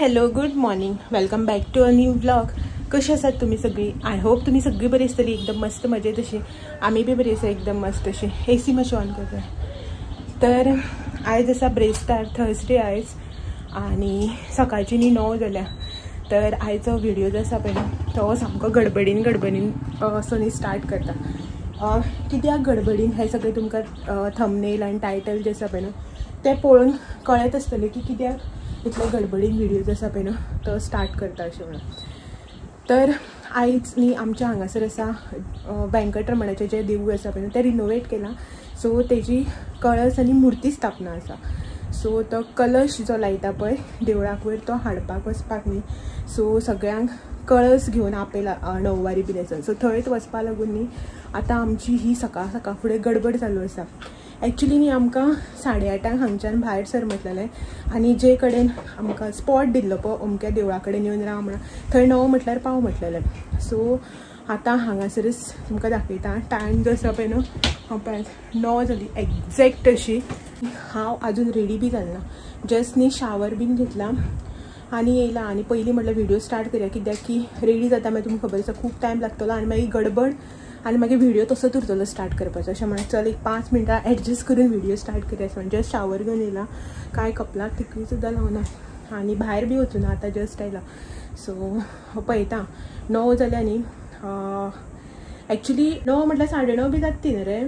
Hello good morning, welcome back to a new vlog. कशी आसात तुम्ही सगळी? I hope तुम्ही सगळी बरी आसतली, एकदम मस्त मजेत अशी. आम्ही बी बरी आसा, एकदम मस्त अशी. ए सी मातशी ऑन करता. तर आयज आसा ब्रेस्तार, थर्सडे आयज आनी सकाळची न्ही 9 जाल्या. तर आयचो व्हिडिओ जो आसा पळय तो सामको गडबडीन गडबडीन असो न्ही स्टार्ट करता. कित्याक गडबडीन हें सगळें तुमकां थंबनेल आनी टायटल जें आसा पळय न्हू तें पळोवन कळत आसतलें की कित्याक इतले गडबडीन व्हिडिओ जो आसा पळय न्हू तो स्टार्ट करता अशें म्हणून. तर आयज न्ही आमच्या हांगासर आसा वेंकटरमणाचें जें देवूळ आसा पळय न्हू तें रिनोवेट केलां. सो तेजी कळस आनी मुर्ती स्थापना आसा. सो तो कलश जो लायता पळय देवळाक वयर तो हाडपाक वचपाक न्ही, सो सगळ्यांक कळस घेवन आपयला णववारी बीन आसा. सो थंयच वचपा लागून न्ही आतां आमची ही सकाळ सकाळ फुडें गडबड चालू आसा. एक्चुली न्ही आमकां 8:30 हांगच्यान भायर सर म्हटलेलें आनी जे कडेन आमकां स्पॉट दिल्लो पळय अमक्या देवळा कडेन येवन राव म्हणून थंय 9 म्हटल्यार पाव म्हटलेलें. सो आतां हांगासरच तुमकां दाखयता टायम जो आसा पळय न्हू हांव पळय 9 जाली एग्जॅक्ट अशी. हांव आजून रेडी बी जालें ना, जस्ट न्ही शावर बीन घेतला आनी येयला. आनी पयलीं म्हटल्यार व्हिडिओ स्टार्ट करया कित्याक की रेडी जाता मागीर तुमकां खबर आसा खूब टायम लागतलो आनी मागीर गडबड आनी मागीर व्हिडिओ तसोच उरतलो स्टार्ट करपाचो. अशें म्हणून चल एक 5 मिनटां एडजस्ट करून व्हिडिओ स्टार्ट करया अशें म्हणून जस्ट शावर घेवन येयला. कांय कपलाक तिकली सुद्दां लावना आनी भायर बी वचूना, आतां जस्ट आयला. सो पळयता 9 जाल्या न्ही, एक्चुली 9 म्हटल्यार 9:30 बी जाता ती न्ही रे,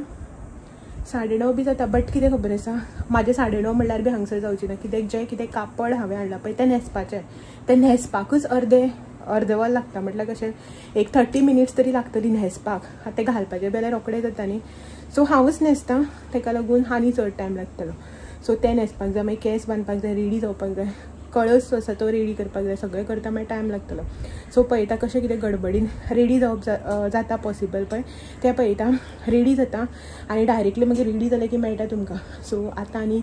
9:30 बी जाता. बट कितें खबर आसा म्हाजें 9:30 म्हणल्यार बी हांगसर जावची ना कित्याक जें कितें कापड हांवें हाडलां पळय तें न्हेसपाचें, तें न्हेसपाकूच अर्दे वर लागता. म्हटल्यार कशें एक 30 मिनिट्स तरी लागतली न्हेसपाक. आतां तें घालपाचें जाल्यार रोखडें जाता न्ही, सो हांवूच न्हेसता तेका लागून आनी चड टायम लागतलो. सो तें न्हेसपाक जाय, मागीर केंस बांदपाक जाय, रेडी जावपाक जाय, कळस जो आसा तो रेडी करपाक जाय, सगळें करता मागीर टायम लागतलो. सो पळयता कशें कितें गडबडीन रेडी जावप जाता पॉसिबल पळय तें पळयता. रेडी जाता आनी डायरेक्टली मागीर रेडी जालें की मेळटा तुमकां. सो आतां आनी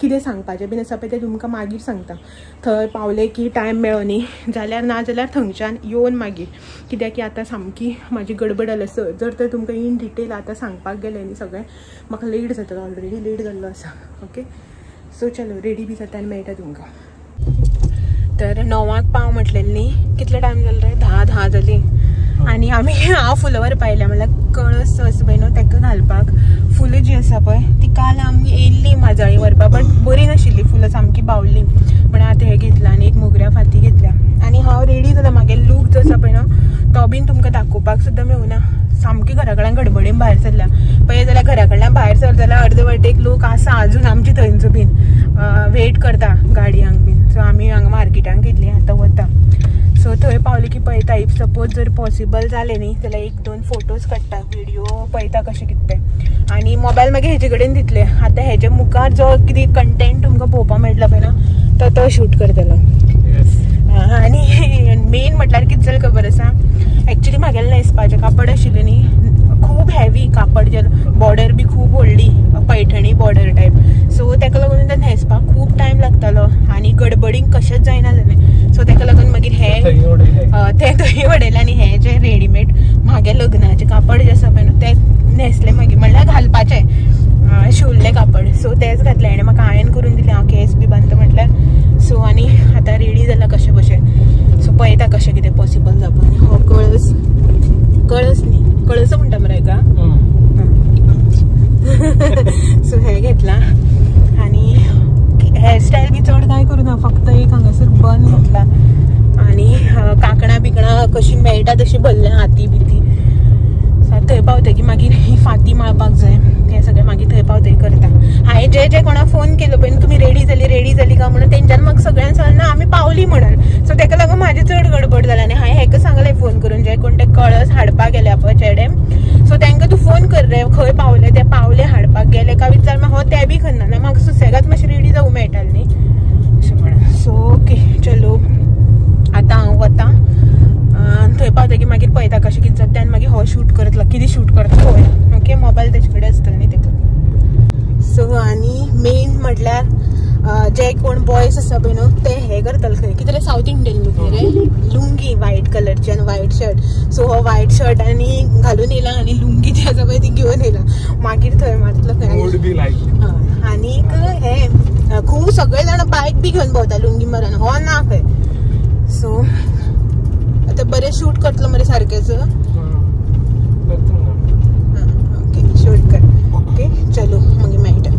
कितें सांगपाचें बीन आसा पळय तें तुमकां मागीर सांगता. थंय पावलें की टायम मेळ्ळो न्ही जाल्यार, ना जाल्यार थंयच्यान येवन मागीर, कित्याक की आतां सामकी म्हाजी गडबड जाल्या. सो जर तर तुमकां इन डिटेल आतां सांगपाक गेलें न्ही सगळें म्हाका लेट जातलो, ऑलरेडी लेट जाल्लो आसा. ओके सो चलो रेडी बी जाता आनी मेळटा तुमकां. तर 9 पाव म्हटलें न्ही, कितलो टायम जालो रे? 10:10 जाली आनी आमी हांव फुलां व्हरपा आयल्या. म्हणल्यार कळस जो आसा पळय न्हू ताका घालपाक फुलां जीं आसा पळय ती काल आमी येयल्ली माजाळी व्हरपाक, बट बरी नाशिल्ली फुलां, सामकी बावली म्हणून आतां हें घेतलां आनी एक मोगऱ्या फांती घेतल्या. आनी हांव रेडी जाला, म्हागे लूक जो आसा पळय न्हू तो बीन तुमकां दाखोवपाक सुद्दां मेळुना. सामकी घरा कडल्यान गडबडीन भायर सरल्या पळय जाल्यार घरा कडल्यान भायर सर जाल्यार अर्दे वाटेक लोक आसा अजून आमची थंयचो बीन वेट करता गाडयांक बीन. सो आमी हांगा मार्केटांक घेतली आतां वता. सो थंय पावले की पळयता, if suppose जर पॉसिबल जालें न्ही जाल्यार 1-2 फोटोज काडटा, व्हिडिओ पळयता कशें कितें तें. आनी मोबायल मागीर हेजे कडेन दितले. आतां हेजे मुखार जो कितें कंटेंट तुमकां पळोवपाक मेळटलो पळय ना तो तो शूट करतलो. आनी मेन म्हटल्यार कितें जालें खबर आसा, एक्चुली म्हागेलें न्हेसपाचें कापड आशिल्लें न्ही खूब हेवी कापड, जे बॉर्डर बी खूब व्हडली पैठणी बॉर्डर टायप. सो ताका लागून तें न्हेसपाक खूब टायम लागतालो आनी गडबडीन कशेंच जायना जालें. सो ताका लागून मागीर हें तें थंय उडयलें आनी हें जें रेडीमेड म्हागे लग्नाचें कापड जें आसा पळय न्हू तें न्हेसलें मागीर, म्हणल्यार घालपाचें शिवल्लें कापड. सो तेंच घातलें आनी म्हाका आयन करून दिलें, हांव केंस बी बांदता म्हटल्यार. सो आनी आतां रेडी जालां कशें कशें. सो पळयता कशें कितें पॉसिबल जावपा. हो कळस, कळस न्ही कळस म्हणटा मरे हेका. सो हें घेतलां आनी हेअरस्टायल बी चड कांय करूं ना, फक्त एक हांगासर बन घेतला आनी कांकणां बिकणां कशी मेळटा तशी भरल्या हाती बिती. थंय पावतकीर मागीर ही फांती माळपाक जाय, तें सगळें मागीर थंय पावतकीर करता. हांवें जे जे कोणाक फोन केलो पळय तुमी रेडी जाली रेडी जाली काय म्हणून तेंच्यान म्हाका सगळ्यांक सांगलें ना आमी पावली म्हणून. सो ताका लागून म्हाजी चड गडबड जाली आनी हांवें हेका सांगलें फोन करून जे कोण ते कळस हाडपाक गेले पळय चेडे, सो तांकां तूं फोन कर रे खंय पावले ते, पावले हाडपाक गेले काय विचार. हो ते बी खंय ना म्हाका सुसेगाद मातशें रेडी जावं मेळटालें न्ही अशें म्हणून. सो ओके चलो आतां हांव वतां थंय पावतकीर मागीर पळयता कशें कितें जाता आनी मागीर हो शूट करतलो, कितें शूट करता पळोवया. ओके मोबायल तेजे कडेन आसतलो न्ही तेका. सो आनी मेन म्हटल्यार जे कोण बॉयज आसा पळय न्हू ते हे करतले खंय कितें सावथ इंडियन लूक रे, लुंगी व्हायट कलरची आनी व्हायट शर्ट. सो हो व्हायट शर्ट आनी घालून येयला आनी लुंगी जी आसा पळय ती घेवन येयला. मागीर थंय मातलो खंय आनीक हे खूब सगळे जाण बायक बी घेवन भोंवता लुंगी मारून, हो ना खंय. सो आतां बरें शूट करतलो मरे सारकेच. ओके शूट कर. ओके चलो मागीर मेळटा.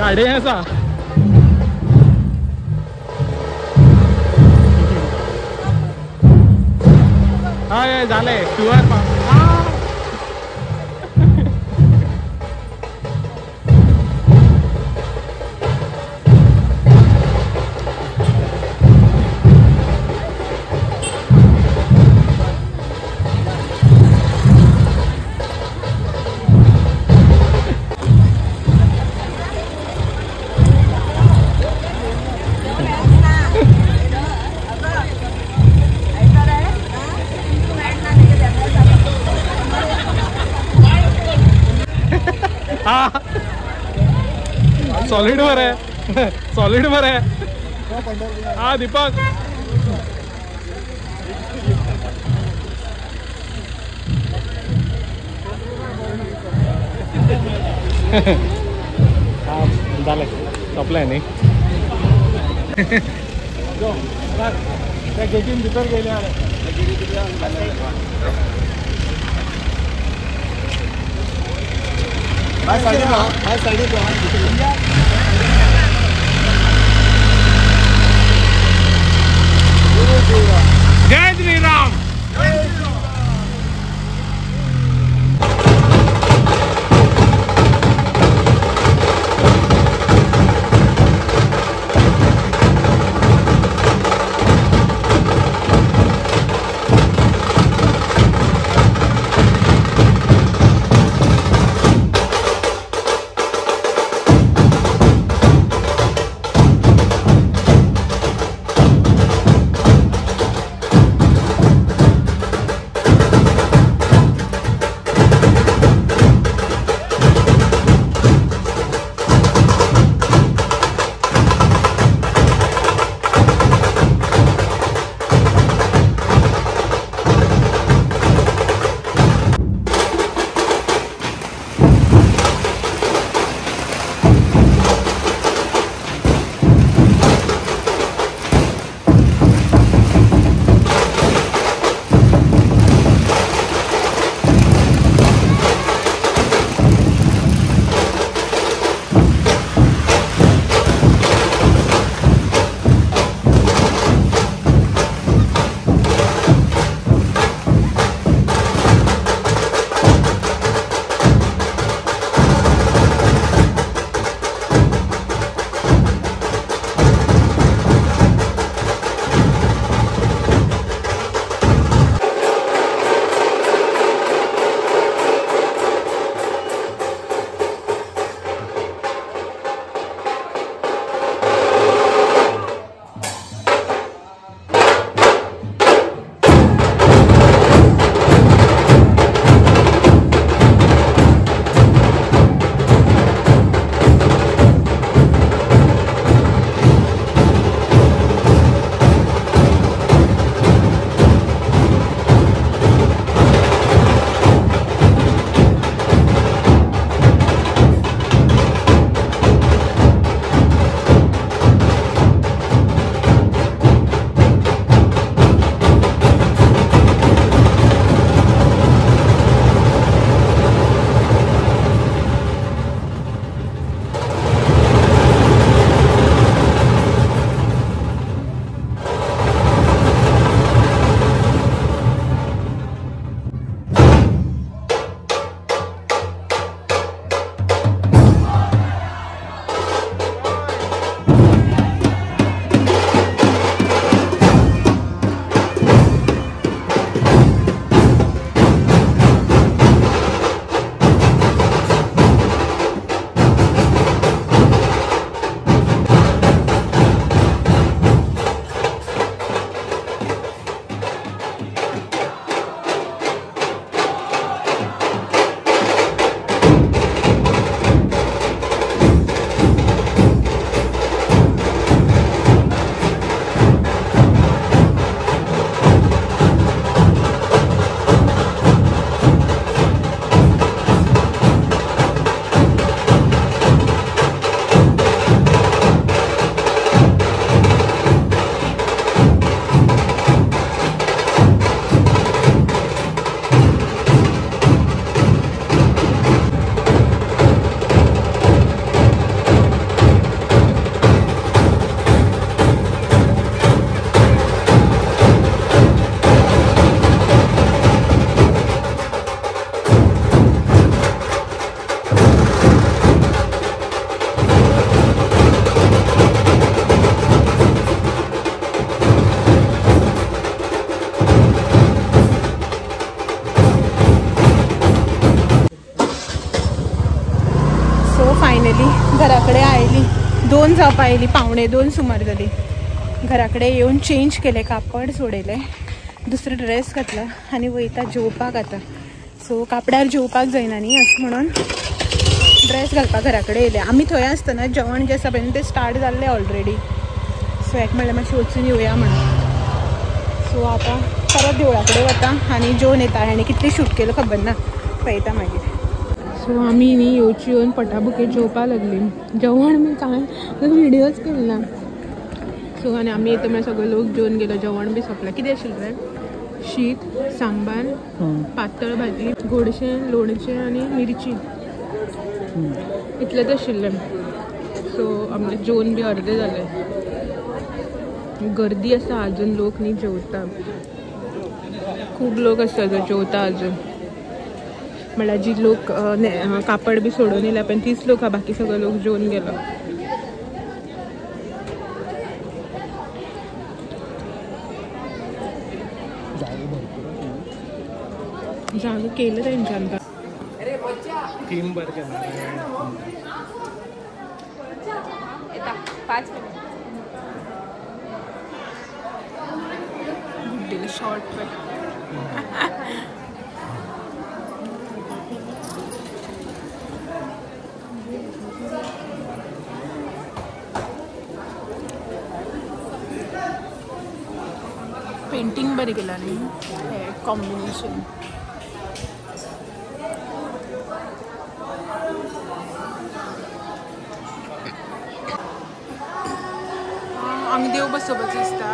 गाडी आसा. हय जालें शुअर. सॉलिड वर आहे, सॉलिड वर आहे. हा दीपक हा झालं संपलंय नाही. त्या गेटीन भितर गेल्या. जय श्री राम। घराकडे आयली 2 जावपा आयली 1:45 सुमार जाली। घराकडे येवन चेंज केले कापड सोडयले दुसरो ड्रेस घातला आनी वयता जेवपाक आतां। सो कापडार जेवपाक जायना न्ही अशें म्हणून ड्रेस घालपाक घराकडे येयले। आमी थंय आसतना जेवण जें आसा पळय तें स्टार्ट जाल्लें ऑलरेडी। सो एक म्हणल्यार मातशें वचून येवया म्हणून। सो आतां परत देवळा कडेन वता आनी जेवन येता। हाणें कितलें शूट केलें खबर ना, पळयता मागीर। सो आमी न्ही येवची येवन पटाबुकेर जेवपाक लागली। जेवण मी कांय व्हिडियोच केलो ना। सो आनी आमी येता म्हळ्यार सगळे लोक जेवन गेलो, जेवण बी सोंपलें। कितें आशिल्लें रे? शीत, सांबार, पातळ भाजी, गोडशें, लोणचें आनी मिरची। इतलेंच आशिल्लें. सो आमचें जेवन बी अर्दें जालें. गर्दी आसा अजून, लोक न्ही जेवता, खूब लोक आसा जो जेवता अजून. म्हळ्यार जी लोक कापड बी सोडून येयल्या पण तीच लोक, बाकी सगळे लोक जेवन गेलो. जागो केलं तेंच्यान. थीम बरं केलं. 5 मिनिट शॉर्ट पण. पेंटिंग बरें केलां न्ही, कॉम्बिनेशन. हांगा देव बसोवपाचो दिसता.